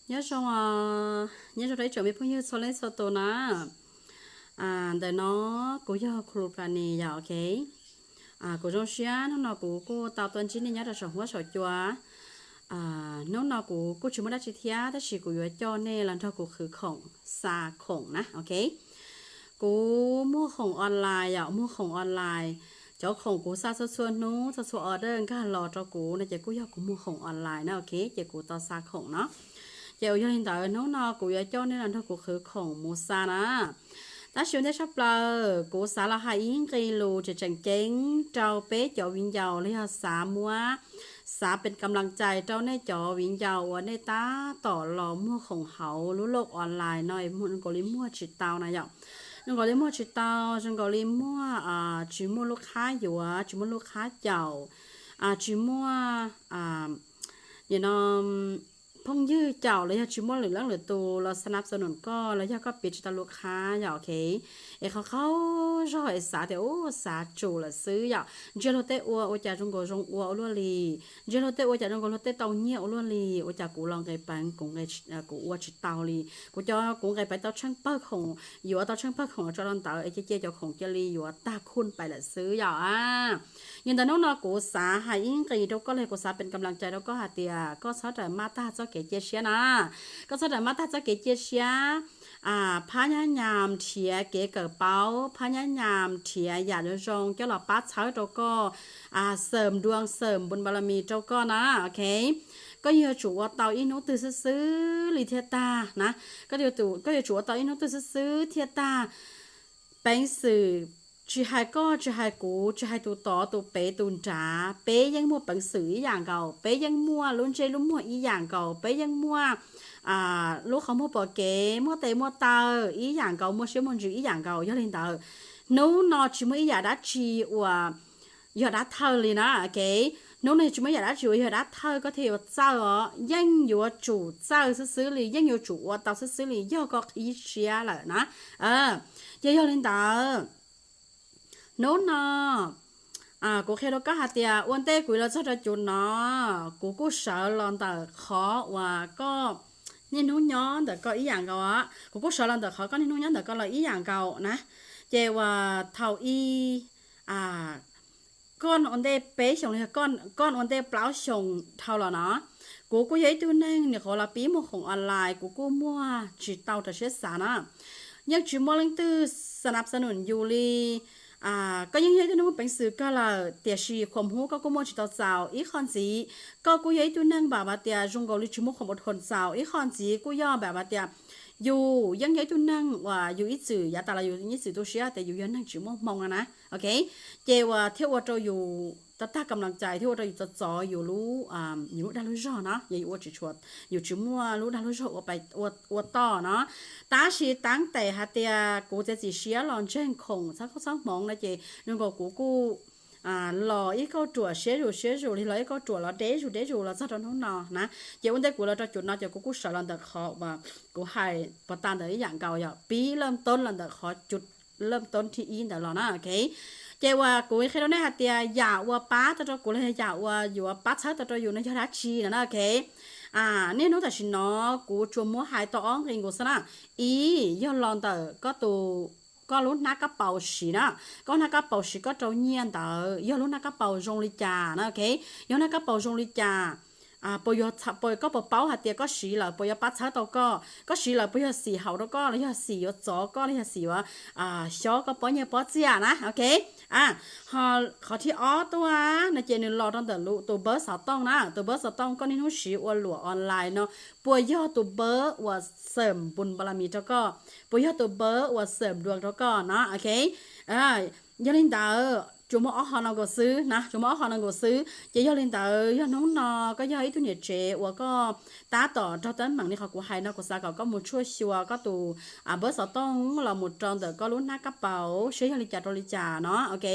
Nyob zoo, nyob zoo rau ib tsoom me phooj ywg txhua leej txhua tus na. Ntawm no kuv yog Khulupani yom, ok. Kuv zoo siab hnub no kuv kuj tau tuaj ntsib nej nyob rau saum huab saum cua. Hnub no kuv kuj tsis muaj dab tsi thiab, tab sis kuv yuav coj nej los nrog kuv qhwv khoom, xa khoom na, ok. Kuv muag khoom online yom, muag khoom online. Cov khoom kuv xa txhua txhua hnub, txhua txhua order nkag los rau kuv no ces kuj yog kuv muag khoom online na, ok, ces kuv tau xa khoom no. Ces uas yog li ntawd hnub no kuv yuav coj nej los nrog kuv qhwv khoom mus xa na. Tab sis ua ntej tshaj plaws kuv xav los hais ib nqe lus tseem tseem ceeb rau peb cov viv ncaus los yog xav muab, xav pes kam las cais rau nej cov viv ncaus uas nej tab tom los muag khoom hauv lub loj online no, zoo nkaus li muag tsis tau na yom. Zoo nkaus li muag tsis tau, zoo nkaus li muag, tsis muaj lub qhab yuav, tsis muaj lub qhab caum, tsis muaj, nim no phooj ywg caum los yog tsis muaj lwm leej lwm tus los xa nab xa num koj los yog koj piav tsis tau lub qhab yom, ok. Es qhov qaug zog es xav tias ub xav tsum lawm xwb yom, ntsia luag tej ua ua cas zoo nkaus zoo ua ua luaj li, ntsia luag tej ua cas zoo nkaus luag tej tau nyiaj ua luaj li, ua cas kuv los nqis peev kuv ua tsis tau li, kuv cov kuv nqis peev tau tsheej pawg khoom, yuav tau tsheej pawg khoom los tso rau ntawd es cia cia cov khoom cia li yuav tag khun pais lawm xwb yom. Yog ntawd hnub no kuv xav hais ib nqe rau koj los kuv xav pes kam las cais rau koj hais tias koj txhob rawm maj tag txoj kev cia siab na. Koj txhob rawm maj tag txoj kev cia siab. Phab nyab nyam nrhiav kev kawm paub, phab nyab nyam nrhiav yam zoo zoo coj los pab txhawb rau koj, xawm duas xawm npun npalamis rau koj na, ok. Koj yuav tsum ua tau ib hnub twg xwb xwb li thiaj tag na. Koj yuav tsum ua tau ib hnub twg xwb xwb thiaj tag. Peev xwm, tsis hais koj tsis hais kuv tsis hais tus tod tus pem tus nrad, peb yeej muaj peev xwm ib yam nkaus, peb yeej muaj lub ntsej lub muag ib yam nkaus, peb yeej muaj lub qhov muag pom kev, muaj tes muaj taw ib yam nkaus, muaj siab muaj ntsws ib yam nkaus. Yog li ntawd, hnub no tsis muaj ib yam dab tsi uas yog dab thawj li na, ok. Hnub no tsis muaj ib yam dab tsi uas yog dab thawj koj thiaj yuav txawj os, yeej yuav tsum txawj xwb xwb li, yeej yuav tsum ua tau xwb xwb li yog koj qhib siab lawm na. Ces yog li ntawd, hnub no kuv qhia rau koj hais tias ua ntej kuv los txog rau cuv no, kuv kuj sawv los ntawm qhov uas koj niaj hnub nyob ntawm koj ib yam nkaus, kuv kuj sawv los ntawm qhov koj niaj hnub nyob ntawm koj los ib yam nkaus na. Ces uas thaum ub koj ua ntej peb xyoos los yog koj ua ntej plaub xyoos dhau los no, kuv kuj yog ib tug neeg nyuam qhuav los pib muag khoom online, kuv kuj muag tsis tau raws siab xav na. Yeej tsis muaj leej twg xa nab xa num yus li. Koj yeej yog ib tug neeg muaj peev xwm kawg lawm, tiam sis khuam hub koj kuj muaj tsis tau txaus. Ib qho ntxiv, koj kuj yog ib tug neeg npam tias zoo nkaus li tsis muaj khuam ua dhau txaus. Ib qho ntxiv kuj yog npam tias yus yeej yog ib tug neeg uas yus ib txwm yav tas los yus ib txwm tu siab tias yus yog neeg tsis muaj hmoo no na, ok. Ces uas thiaj ua rau yus tag tag kam las cais, thiaj ua rau yus txov txov yus lub, yus lub dag lub zog no, yog yus ua tsis tshua, yus tsis muaj lub dag lub zog ua toj no. Tab sis tab tes hais tias kuv txiav txim siab los ntseeg khoom txhawb koob txhawb hmoov no ces zoo nkaus kuv kuj los ib kauj ruam siab zus siab zus li, los ib kauj ruam los deb zus deb zus los txog rau hnub no na. Ces ua ntej kuv los rau cuv no ces kuv kuj sawv los ntawm qhov uas kuv hais puag ta ntawd ib yam nkaus, yog pib laj toob los ntawm qhov cuv laj toob thib ib ntawd los na, ok. Ces uas kuv qhia rau nej hais tias yam uas pab tau rau kuv los yog yam uas yuav pab txhawb tau rau yus no yog dab tsi no na, ok. Niaj hnub tam sim no kuv tsuas muab hais tau ob nqe nkaus xwb na. Ib, yog los ntawm koj tus, koj lub hnab kab paus siv na, koj hnab kab paus siv koj rau nyiaj ntawd yog lub hnab kab paus zoo li cas na, ok. Yog hnab kab paus zoo li cas, puas yog, koj puas paub hais tias koj siv lawm puas yuav pab txhawb tau koj, koj siv lawm puas yog xim haum rau koj los yog xim yuav txov koj los yog xim yuav xyob koj pob nyiaj pob txiaj na, ok. Ho qhov thib ob tuaj no ces nws los rau ntawm tus npawb xov tooj na, tus npawb xov tooj koj niaj hnub siv ua luam online no, puas yog tus npawb uas xawm npun npalamis rau koj, puas yog tus npawb uas xawm duas rau koj no, ok. Yog li ntawd tsuas muaj ob qho no nkaus xwb na, tsuas muaj ob qho no nkaus xwb. Ces yog li ntawd yog hnub no koj yog ib tug niam tsev uas koj tab tom raug teeb meem li qhov kuv hais no, kuv xav kom koj mus tshuaj xyuas koj tus npawb xov tooj los mus rau ntawm koj lub hnab kab paus seb yog li cas rau li cas no, ok.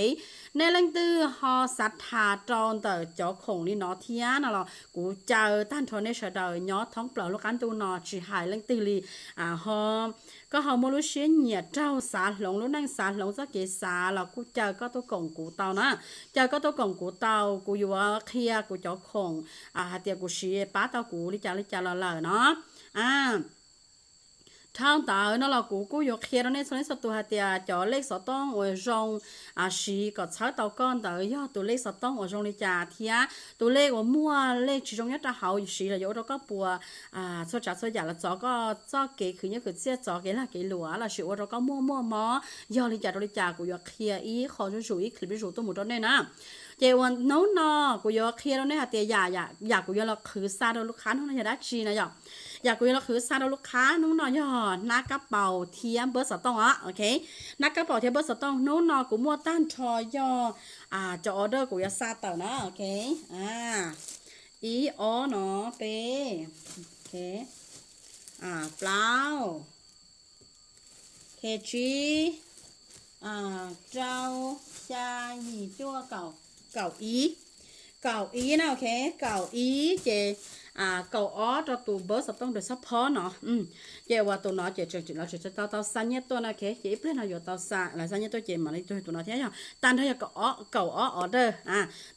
Nej leej twg ho xav tham rau ntawm cov khoom li no thiab no los kuv caw tag nrho nej sawv daws nyob thoob plaws lub qab ntuj no tsis hais leej twg li, ho koj ho muaj lub siab nyiam raug xav hloov lub neej xav hloov txoj kev xav los kuj caw koj tuaj koom kuv tau na. Caw koj tuaj koom kuv tau, kuv yuav qhia kuv cov khoom hais tias kuv siv pab tau kuv li cas li cas los lawm no. A, dhau ntawd no los kuv kuj yuav qhia rau nej txhua leej txhua tus hais tias cov lej xov tooj uas zoo siv kom txhawb tau koj ntawd yog tus lej xov tooj uas zoo li cas thiab tus lej uas muaj lej tsis zoo nyob rau hauv siv los yuav ua rau koj puas txhua tsav txhua yam los txov koj txoj kev khwv nyiaj khwv txiaj, txov kev lag kev luam los sis ua rau koj muaj muaj mob yog li cas rau li cas, kuv yuav qhia ib qho zuj zus ib clip zuj zus tuaj mus rau nej na. Ces uas hnub no kuv yuav qhia rau nej hais tias yam kuv yuav los qhwv xa rau lub qhab hnub no yog dab tsi na yom. Yam kuv yuav los qhwv xa rau lub qhab hnub no yog hnab kab paus thiab npawb xov tooj os. Ok, hnab kab paus thiab npawb xov tooj hnub no kuv muaj tag nrho yog cov order kuv yuav xa tawm na. Ok, ib ob no, peb, plaub, tsib, rau, xya, yim, cuaj, kaum, kaum ib, kaum ib na. Ok, kaum ib ces kaum ob rau tus npawb xov tooj rau xab phob no. Ces uas tus no ces tseem tseem los tseem tau tau xa nyiaj tuaj na. Ok, ces ib pliag no yuav tau xa los xa nyiaj tuaj ces mam li tuaj tus no thiab yog tag nrho yog kaum ob order.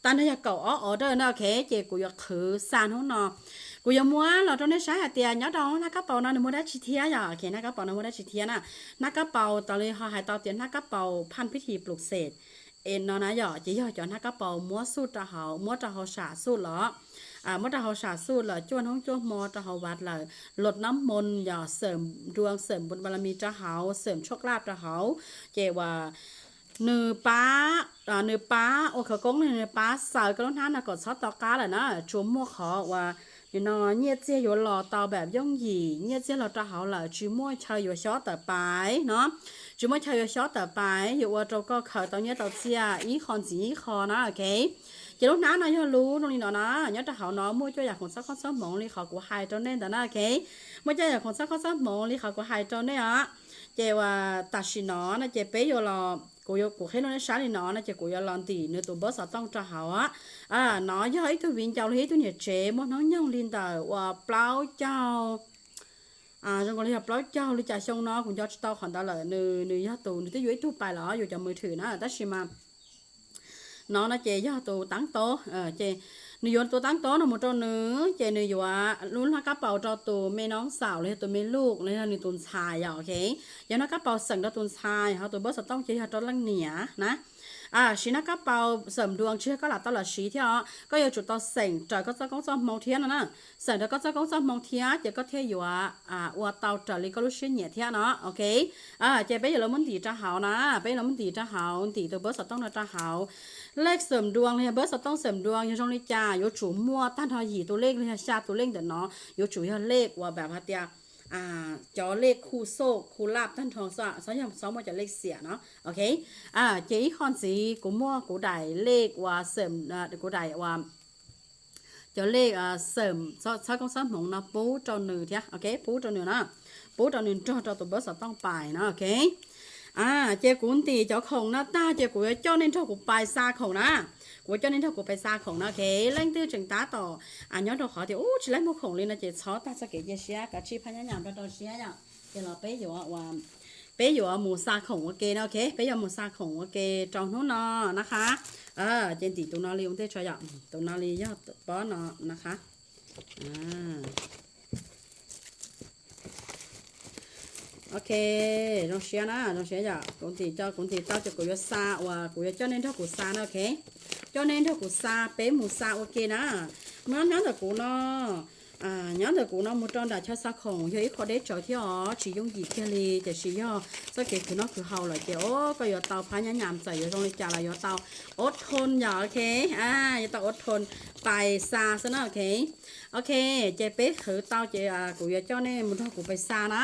Tag nrho yog kaum ob order na. Ok, ces kuv yuav qhwv xa hnub no. Kuv yuav muab los rau nej saib hais tias nyob rau hnab kab paus no nws muaj dab tsi thiab yom. Ok, hnab kab paus no muaj dab tsi thiab na. Hnab kab paus tas li ho hais tau tias hnab kab paus phaj pib thi plum xes es no na yom, ces yog cov hnab kab paus muab xuj rau hauv, muab rau hauv sam xuj los, muab rau hauv sam xuj lawm cuaj hnub cuaj hmo rau hauv vaj lawm, los nab moos yog xeem duas xeem npun pa la mis rau hauv, xeem tshoj laj rau hauv, ces uas nws pab, nws pab ua khawv koob, nws pab xaws koj lub hnab no kom txhob to qab lawm na. Tsuas muaj qhov uas nim no nyiaj txiag yuav los tau npaum yooj yim, nyiaj txiag los rau hauv lawm tsis muaj chaw yuav xyob tawm pais no, tsis muaj chaw yuav xyob tawm pais, yuav ua rau koj khaws tau nyiaj tau txiaj ib qho ntxiv ib qho na. Ok, ces lub hnab no yog lub zoo li no na, nyob rau hauv no muaj cuaj yam khoom txhawb koob txhawb hmoov li qhov kuv hais rau nej ntawd na. Ok, muaj cuaj yam khoom txhawb koob txhawb hmoov li qhov kuv hais rau nej os. Ces uas tam sim no no ces peb yuav los, kuv yuav kuv qhib rau nej saib li no no ces kuv yuav los ntim nws tus npawb xov tooj rau hauv. No yog ib tug viv ncaus los yog ib tug niam tsev muaj hnub nyoog li ntawm uas plaub caug, zoo li yog plaub caug li cas xyoo no kuv nco tsis tau qhov ntawd lawm, nws nws yog tus nws twb yuav ib tug pais los yuav cov mws thwm na, tab sis mas no no ces yog tus taab tob, ces nws yuav tus taab tob no mus rau nws ces nws yuav lub hnab kab paus rau tus me noob xaum los yog tus me luj los yog nws tus ntxhais yom. Ok, yog hnab kab paus xeem rau tus ntxhais, ho tus npawb xov tooj ces yog rau leej niam na. Siv hnab kab paus xeem duas tsis yog koj lam tau los siv thiab os, koj yuav tsum tau xeem raws koj txoj koob txoj hmoov thiab no na. Xeem raws koj txoj koob txoj hmoov thiab ces koj thiaj yuav ua tau raws li koj lub siab nyiam thiab no. Ok, ces peb yuav los muab ntim rau hauv na, peb yuav los muab ntim rau hauv, ntim tus npawb xov tooj no rau hauv. Lej xeem duas los yog npawb xov tooj xeem duas yog zoo li cas yuav tsum muaj tag nrho yim tus lej los yog xya tus lej ntawm no, yuav tsum yog lej uas npam hais tias cov lej khu xoj khu laj tag nrho, txhob yog txhob muaj cov lej xiam no. Ok, ces ib qho ntxiv kuv muaj kuv daim lej uas xeem, kuv daim uas cov lej xeem txhawb koob txhawb hmoov no pub rau nws thiab. Ok, pub rau nws na, pub rau nws nrog rau tus npawb xov tooj pais no. Ok, ces kuv ntim cov khoom no tag ces kuv yuav coj nej nrog kuv pais xa khoom na. Kuv yuav coj nej nrog kuv pais xa khoom no. Ok, leej twg tseem tab tom nyob rau qhov tias ub tsis laib muag khoom li no ces txhob tag txoj kev cia siab, kav tsij phab nyab nyam rau rau siab yom. Ces los peb yuav ua, peb yuav mus xa khoom ua ke no. Ok, peb yuav mus xa khoom ua ke rau hnub no na qha. Ces ntim tus no li ua ntej tso yom, tus no li yog pob no na qha. Ok, zoo siab na, zoo siab yom. Kuv ntim, kuv ntim tau ces kuv yuav xa uas kuv yuav coj nej nrog kuv xa na. Ok, coj nej nrog kuv xa, peb mus xa ua ke na. Nyob ntawm kuv no, nyob ntawm kuv no mus rau nram chaw xa khoom yog ib qho deb tsawv thiab os, tsis yooj yim kiag li, tiam sis yog txoj kev khwv noj khwv haus lawm ces o koj yuav tau phab nyab nyam, txawm yuav zoo li cas los yuav tau ua thoo yom. Ok, yuav tau ua thoo pais xa xwb na. Ok, ok, ces peb khwv tau ces kuv yuav coj nej mus nrog kuv pais xa na.